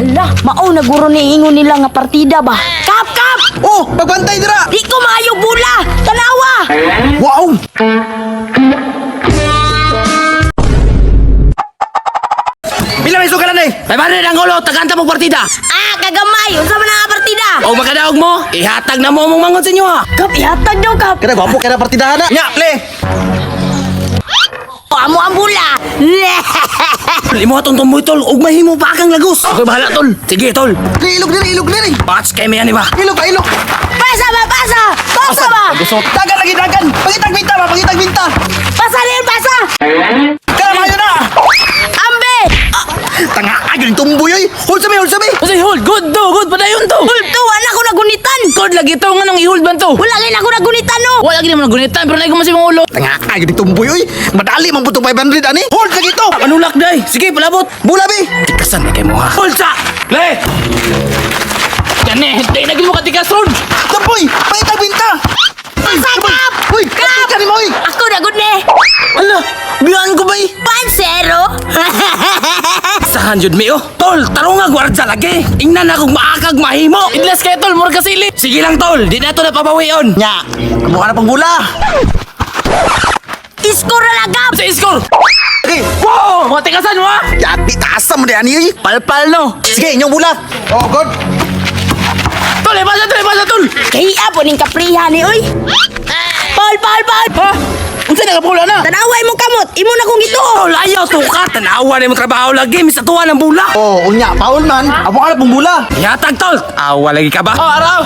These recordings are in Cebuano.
Hala, mao na guro ni ingon nila nga partida ba? Kap, kap! Oh, pagbantay dira. Di ko maayo bula! Tanawa! Wow! Pila may sukalan eh? 500 ang ulo, tagaanta mo partida. Ah, kagamay! Unsa man ang partida? O makadaog mo, ihatag na mo mong mangon sa inyo ha. Kap, ihatag daw kap! Kada gwapo kada partidahan na. Nya, play. O, amo ang bula! Imo atong tumboy tol, ug mahimo pa kang lagos. Ako bahala tol. Sige tol. Dili, ilog dili, ilog dili. Patch kay may ani ba? Ilog ka, ilog. Pasa ba, pasa! Pasa ba! Dagan lagi dagan. Pangitag binta ba, pangitag binta. Pasa rin, pasa! Kada mayo na. Ambe! Tanga agad tumboy oy. Hold sa mi, hold sa mi. Kasi hold, good to, good, padayon to. Hold to, wala ko nagunitan! Good lagi to, nga nung i-hold man to. Wala rin ako nagunitan no! Wala gini mo nagunitan, pero naigo mo si mong ulo. Tanga agad tumboy oy. Madali man putong 500 ani. Hold lagi to. Manulak day. Sige, palabot. Bula bi. Tikasan na kay mo ha. Hold sa. Le. Gani, hindi na gini mo katikason. Tumboy, pangitag binta. Pasa, kap! Uy, kap ka ni mo oy. Ako na gud ni! Ala, biyaan ko bay. Pansero! Sahan jud mi oh. Tol, tarong nga gwardya lagi. Ingnan akong maakag mahimo. Idlas kay tol, mura kasili. Sige lang tol, di na to napabawion. Nya, mukha na pang bula. Iskor na lang, kap! Sa score. Okay. Wow, mga tikasan mo ha. Yati taas mo di ani oy. Palpal no. Sige, inyong bula. Oh, good. Tol, ipasa tol, ipasa tol. Kaya po ning kapriha ni oy! Paul, Paul, Paul! Ha? Unsa na kapula na? Tanaway mo kamot! Imo na kong ito! Tol, ayaw to ka. Tanawa na imong trabaho lagi. Misa tuwa ng bula. Oh, unya, paul man. Amo ka na pong bula. Ihatag tol. Awa lagi ka ba? Oh, araw.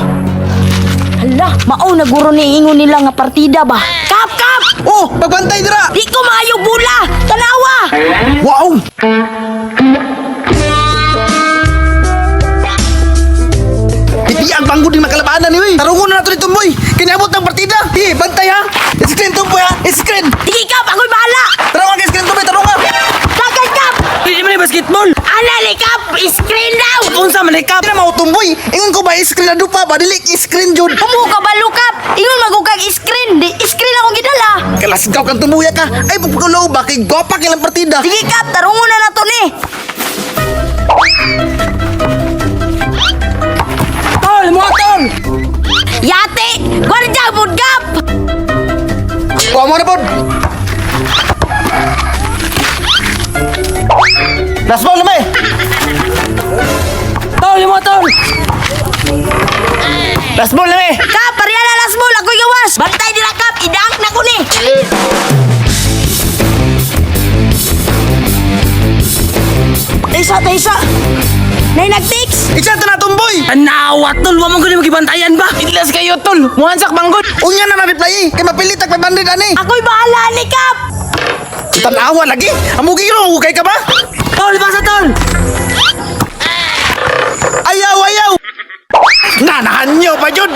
Hala, mao na guro ni ingon nila nga partida ba? Kap, kap! Oh, pagbantay dira. Di ko maayo bula! Tanawa! Wow! Pipi ang banggo din makalabanan ni uy. Tarungon na nato ni Tumboy. Kiniabot ng partida. Di, bantay ha. Screen Tumboy ha. Screen. Sige, kap! Ako'y bahala! Tarungan kay screen Tumboy, tarungan. Dagan, kap! Di man ni basketball. Ana ni kap! Screen daw! Unsa man ni kap? Di na mao Tumboy. Ingon ko ba screen na dupa ba dili screen jud. Humo ka ba, kap? Ingon magukag screen! Di, screen akong gidala! Kalasgaw kang tumuya ka. Ay pagpagulaw ba kay gopa kay lang partida. Sige, kap! Tarungon na nato ni! Tol, mo tol. Yate! Gwardya, pud kap! Kuha mo na pod. Last ball na may. Tol, mo tol. Last ball na eh. Kap, pareha na last ball! Ako'y gawas! Bantay nila, kap! Idaak na ko ni! Taysa, taysa! Nay nag-text! Isa to na Tumboy. Tanawa tol, wa man ko ni magibantayan ba? Idlas kayo tol. Muhansak banggod. Unya na na reply eh. Kay mapilit ang 500 ani. Ako'y bahala ni Kap! Tanawa lagi. Amo giro kay ka ba? Tol, basa tol. Ayaw, ayaw! Nanahan nyo pa jud!